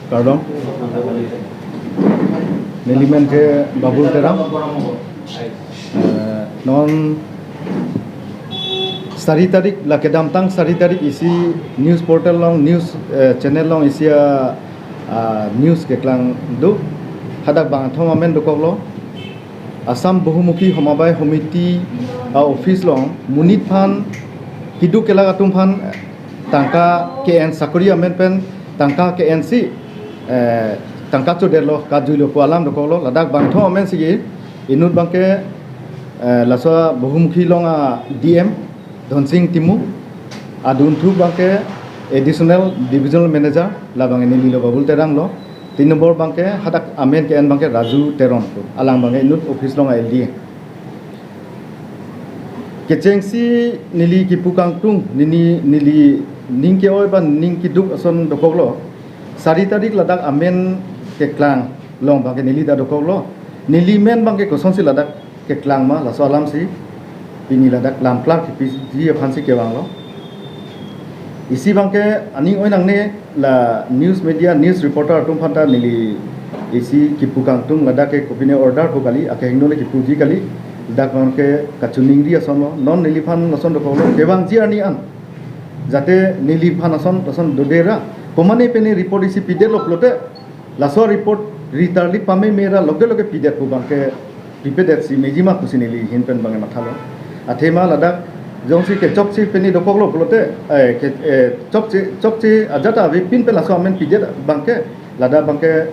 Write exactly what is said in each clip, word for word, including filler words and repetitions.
Kardom. Neli men ke Babul Terang. Eh, non sari tarik, la kedamtang sari tarik isi news portal along, news, eh, channel along isi a, ah, news keklang do. Hadak bangthom amen dokoklo. Assam Bahumukhi Homobai Samiti a office along monit aphan, keduk kelak atum aphan tangka ke-en, sakori amen pen tangka ke-en si, eh, tangka chodetlo, kajuilo pu alam dokoklo. Ladak bangthom amen si inut abangke, eh, laso Bahumukhi along a D M Dhonsing Timung, adunthu abangke Additional Divisional Manager, labang nelilo Babul Terang lo. Tin nombor abangke hadak amen ke-en abangke Raju Teron pu, alang abangke inut office along a L D A. Kechengsi neli kipu kangtung, neli, neli ning ke-oi ba ning keduk ason dokoklo. Sari tarik ladak amen keklang along abangke neli ta dokoklo. Neli men abangke kosonsi ladak keklang ma, laso alam si pini ladak lamklar kipiji aphan si kevanglo. Isi abangke aning oi nangne, la news media, news reporter atum aphan ta neli isi kipu kangtung, ladak ke kopine order pu kali, akehingno le kipuji kali, ladak abangke kachiningri ason lo. Non neliphan lason dokoklo, kevangji arni an jate neliphan ason, ason dodera, komane pene report isi pidetlo pulote, laso report ritarli pameme ra loge loge pidet pu abangke pipedet si meji ma pusi neli ahin pen abangke mathalo. Athema ladak jongsi kechokche pene dokoklo pulote, eh, ke, eh, chokche, chokche ajat avepin pen laso amen pidet abangke, ladak abangke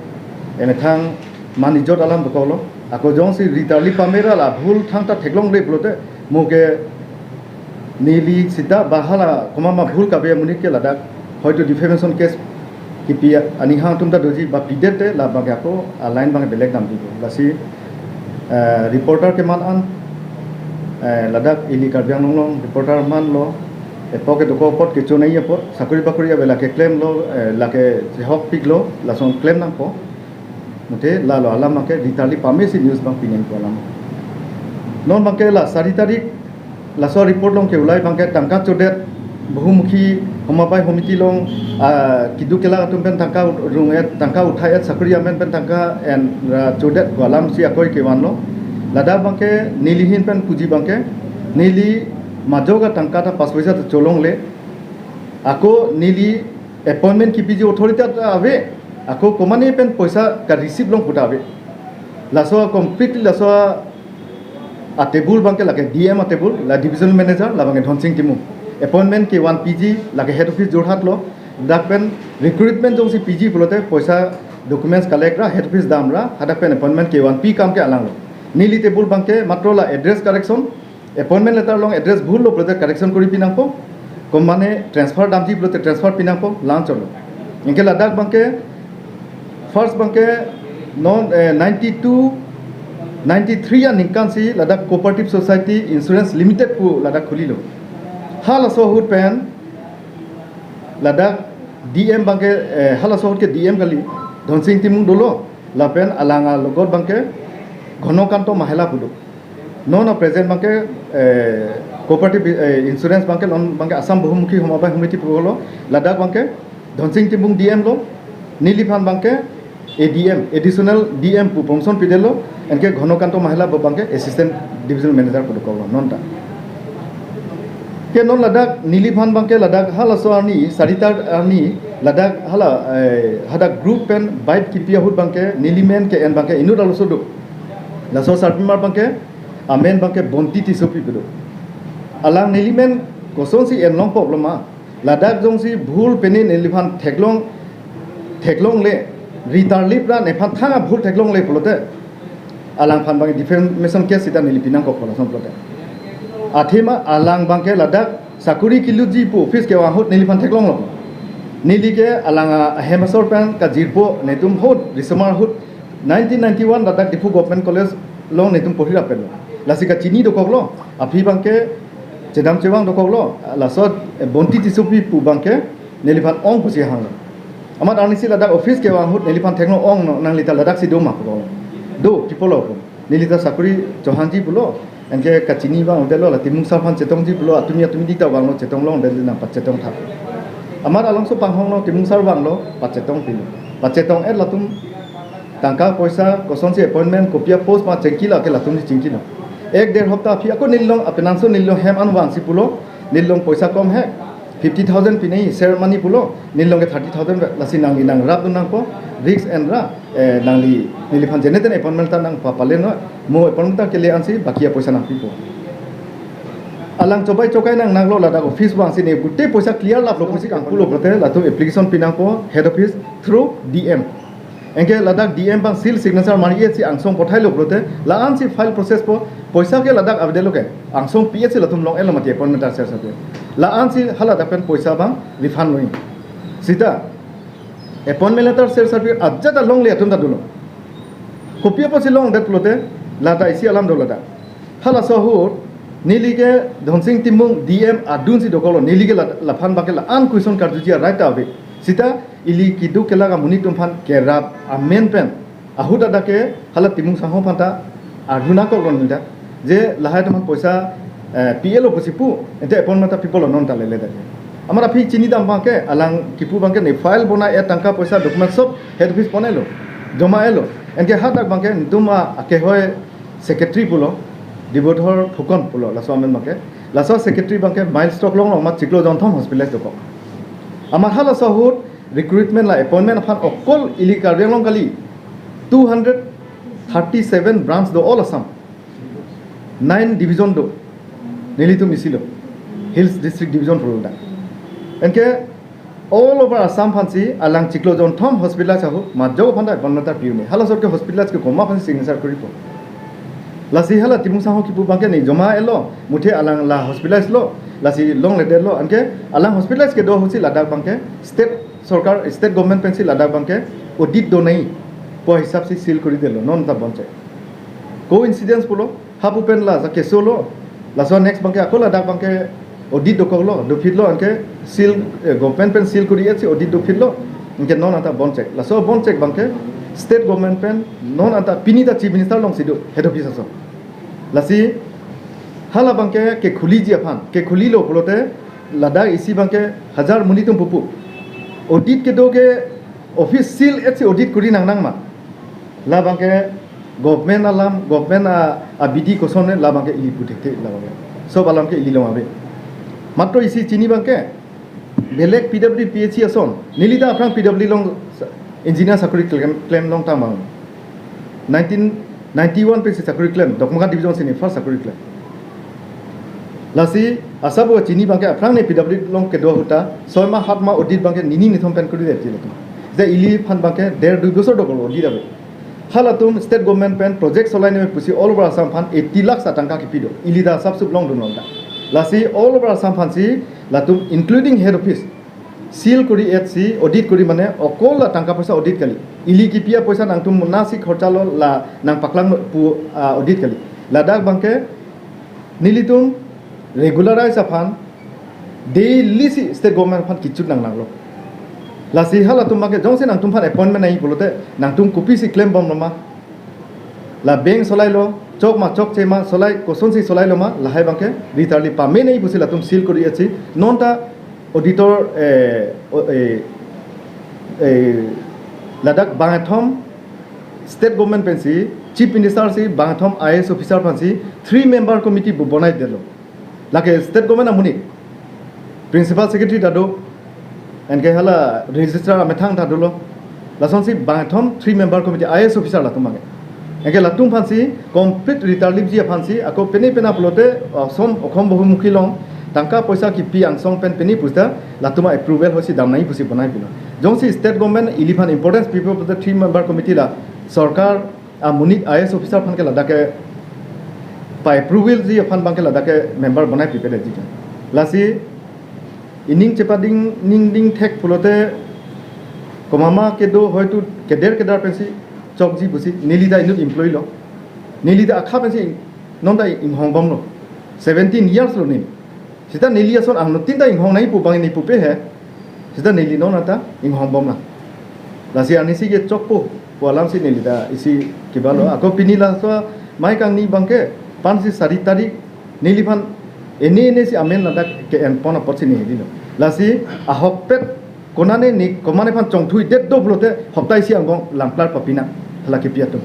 emethang manijot alam dokoklo. Ako jongsi ritarli pamera la bhul thangta theklongle pulote, mo ke neli sita ba hala komat ma bhul kave amonit ke ladak hoito defamation case kipi aning hang atum ta doji, ba pidet te la abangke ako a line abangke belek damji. Lasi, eh, reporter keman an, eh, ladak ili Karbi Anglong along reporter manlo, epo ke dokok apot, kecho nangji apot, sakori bakori ave lake klemlo, eh, lake chehokpiklo, lason klem nangpo. Mate lalo alam abangke ritarli pame si news abang pini pu alam. Non abangke la sari tarik laso report along ke-ulai abangke tangka chodet, Bahumukhi Homobai Samiti along, ah, keduk kelak atum pen tangka ut-, rung-et, tangka uthai-et, sakori amen pen tangka en ra chodet pu alam si akoi kevanlo. Ladak abangke neli ahin pen puji abangke, neli majok atangka ta pas paisa ta cholongle. Ako neli appointment kipiji authority ta ave, ako komane pen paisa ka-receive long pu ta ave. Laso completely laso a table abangke lake D M a table, la division manager, la abangke Dhonsing Timung. Appointment kevan piji lake head office Jorhat lo, dak pen recruitment jongsi piji pulote paisa, documents collect ra, head office dam ra, hadak pen appointment kevanpi akam ke alanglo. Neli table abangke matro la address correction, appointment letter along address bhul lo pulote correction koripi nangpo, komane transfer damji pulote transfer pi nangpo, la-anchot lo. Anke ladak abangke, first abangke non, eh, ninety-two, ninety-three aningkan si ladak Cooperative Society Insurance Limited pu ladak khulilo. Halaso ahut pen ladak D M abangke, eh, halaso ahut ke D M kali, Dhonsing Timung dolo, lapen alang alogot abangke Ghonokanto Mahela pu do. Non a present abangke, eh, Cooperative, eh, Insurance abangke, non abangke Assam Bahumukhi Homobai Samiti pu lo, ladak abangke Dhonsing Timung D M lo, neliphan abangke A D M, Additional D M pu promotion pidetlo, anke Ghonokanto Mahela pu abangke Assistant Division Manager pu dokoklo non ta. Ke non ladak neliphan abangke ladak halaso arni, sari tarik arni, ladak hala, eh, hadak group pen bike kipi ahut abangke neli men ke-en abangke inut arloso do. Laso sarpimar abangke, amen abangke Bonti Tissopi pu do. Alang neli men kosonsi en longpo lo ma. Ladak jongsi bhul pene neliphan theklong, theklongle, ritarlip ra nephan thang abhul theklongle pulote, alangphan abang defamation case sita neli pi nangkok pu lason pulote. Athema alang abangke ladak sakori kelutji pu office kevang ahut neliphan theklonglo. Neli ke alang ahem asor pen kajirpo, netum ahut, risomar ahut, nineteen ninety-one ladak Diphu Government College along netum porhi rapetlo. Lasi kachini dokoklo, aphi abangke chedam chevang dokoklo, laso, eh, Bonti Tissopi pu abangke neliphan ong pusi hanglo. Amat arnisi ladak office kevang ahut neliphan theklong, ong no, nangli ta ladak si do ma pu dokoklo. Do, kipu lo pu. Neli ta sakori chohanji pulo, anke kachini abang un-edetlo, la Timung sir aphan chetongji pulo, atumi atumi dik ta vanglo, chetong longledet nang pachetong tha. Amat alongso panghong lo, Timung sir vanglo, pachetong pilo. Pachetong-et latum tangka poisa kosonsi appointment kopi a-post ma chingkilo ke latum si chingkilo. Ek der hopta aphi ako nelilong apenangso nelilong hem an vangsi pulo, nelilong poisa kom he, fifty thousand pinei ceremony pulo, nelilong ke thirty thousand lasi nangli nangrapdun nangpo, risk en ra, eh, nangli neliphan jeneten appointment ta nangpapale no, mo appointment ta kele ansi baki apoisa nangpipo. Alang chobai chokai nang nanglo ladak office vangsi ne gute poisa clear laplo pusi kangpulo pulote latum application pinangpo head office through D M. Anke ladak D M abang seal signature mari-et si angsong pothailo pulote la-ansi file process po, poisa ke ladak avedetlo ke angsong pi-et si latum long-etlo mati appointment letter sir sabi. La-ansi haladak pen poisa abang refund noi. Sita appointment letter sir sabi ajat alongle atum ta dunlo. Kopi apotsi longdet pulote lata isi alam do ladak. Halaso ahut neli ke Dhonsing Timung D M adunsi dokoklo, neli ke la-, laphan abang ke la-an question karjuji a-right ta ave. Sita ili keduk kelak amonit atum aphan kerap amen pen ahut adak ke hala Timung sangho aphan ta arju nangkoklo neli ta. Je lahai atum aphan poisa, eh, pi-etlo pusi pu, ente appointment ta pipo lo non ta lele dak. Amat aphi chinidam abang ke alang kipu abang ke ne file bonai-et tangka poisa document sob head office pon-etlo, joma-etlo. Anke hadak abang ke netum a-, akehoi secretary pulo, Dibodhor Phukan pulo, laso amen abang ke. Laso secretary abang ke mild stroke longlo amat chiklo jonthom hospitalize dokok. Amat halaso ahut recruitment la appointment aphan okol ili Karbi Anglong kali, two hundred thirty-seven branch do all Assam. Nine division do. Nelitum isilo. Hills District Division pulo dak. Anke all over Assam aphansi alang chiklo jonthom hospitalize ahut majok aphan ta appointment letter pi-un-e. Halaso ahut ke hospitalize ke komat aphansi signature koripo. Lasi hala Timung sangho kipu abang ke ne joma-etlo, muthe alang la hospitalize lo, lasi longledetlo, anke alang hospitalize kedo ahutsi ladak abang ke state sorkar, state government pensi ladak abang ke audit donai pu ahisap si seal koridetlo, non ta boncheck. Coincidence pulo, hapu pen la ja keso lo, laso next abang ke ako ladak abang ke audit dokoklo, dophitlo, anke seal, eh, government pen seal kori-et si audit dophitlo, anke non anta boncheck. Laso boncheck abang ke state government pen non anta pini ta Chief Minister alongsi do, head office ason. Lasi hala abang ke kekhuliji aphan, kekhulilo pulote ladak isi abang ke hajar monit atum pupu. Audit kedo ke office seal-et si audit kori nang nang ma. La abang ke government alam, government a, abidi koson ne la abang ke ili pu thekthe la abang ke. Sob alam ke ili along ave. Matro isi chini abang ke belek P W D P H E ason. Neli ta aphrang P W D along sa-, engineer sakori klem, klem longtang abang. Nineteen ninety-one pensi sakori klem, Dokmoka Division si ne first sakori klem. Lasi asabo chini abang ke aphrang ne P W D along kedo ahut ta soi ma hat ma audit abang ke nini nithom pen koridet ji latum. Je ili aphan abang ke der dui bosor dokoklo audit ave. Halatum state government pen project solai neme pusi all over Assam aphan eighty lakhs atangka kipi do. Ili ta asap sup longdun longta. Lasi all over Assam aphansi latum including head office seal kori-et si audit kori mane okol la tangka poisa audit kali. Ili kipi apoisa nangtum nasi khorcha lo la nangpaklang pu, ah, audit kali. Ladak abang ke nelitum regularize aphan daily si state government aphan kichut nang nanglo. Lasi halatum abang ke jongsi nangtum aphan appointment nangji pulote nangtum kopisi klembomlo ma. La bank solailo, chok ma chokche ma, solai kosonsi solailo ma, lahai abang ke rit arli pame nangji pusi latum seal kori-et si non ta auditor, eh, o-, eh, eh, ladak bangkethom state government pensi, Chief Minister si bangkethom I A S officer aphansi three member committee bo bonaidetlo. Lake state government amonit, principal secretary ta do, anke hala registrar amethang ta dolo. Lasonsi bangkethom three member committee I A S officer latum abang ke. Anke latum aphansi complete rit arliji aphansi ako pene pena pulote, uh, Assam Okhom Bahumukhi along tangka poisa kipi angsong pen pene pusita latum approval hosi dam nangji pusi bonaipilo. Jongsi state government ili aphan importance pipo pulote three member committee la sorkar amonit I A S officer aphan ke ladak ke pa-approval ji aphan abang ke ladak ke member bonai pipedet ji. Lasi ining chepading ning ding thek pulote komat ma kedo hoitu keder kedar pensi chokji pusi neli ta inut employee lo. Neli ta akha pensi non ta inghongbomlo. Seventeen years lo neli. Sita neli ason angno tin ta inghong nangji pu abang ne pupe he. Sita neli non anta inghongbomlang. Lasi arnisi ke chokpo pu alamsi neli ta isi kebalo. Ako pini laso amei kangni abang ke pansi sari tarik neliphan ene ene si amen ladak ke-enpon apotsi ne hidilo. Lasi ahokpet Konane ne, komatne aphan chongthuidet do pulote hopta isi angbong langplar papinang, hala kepi atum.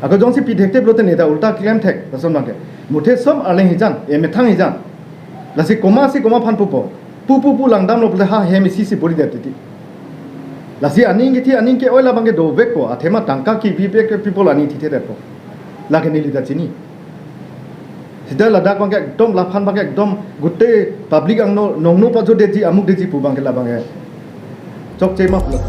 Ako jongsi pi thekthe pulote neta ulta klem thek, lason abangke. Muthe som arleng hijan, emethang hijan. Lasi komatsi komat aphan pupo. Pu pu pu langdamlo pulote ha hem isi isi boridet titi. Lasi aning kethi aning ke-oi labangke dovekpo, athema tangka kebi bek people aning thithedetpo. Lake neli ta chini. Sita ladak abangke ekdom, laphan abangke ekdom gute public angno nongno pajodetji, amukdetji pu abangke labangke chokche ma pulo.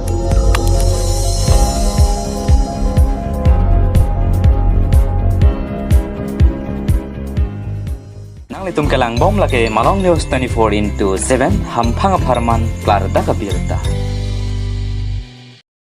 Nanglitum kelangbom lake Malong News twenty-four into seven, hamphang apharman klardak abirta.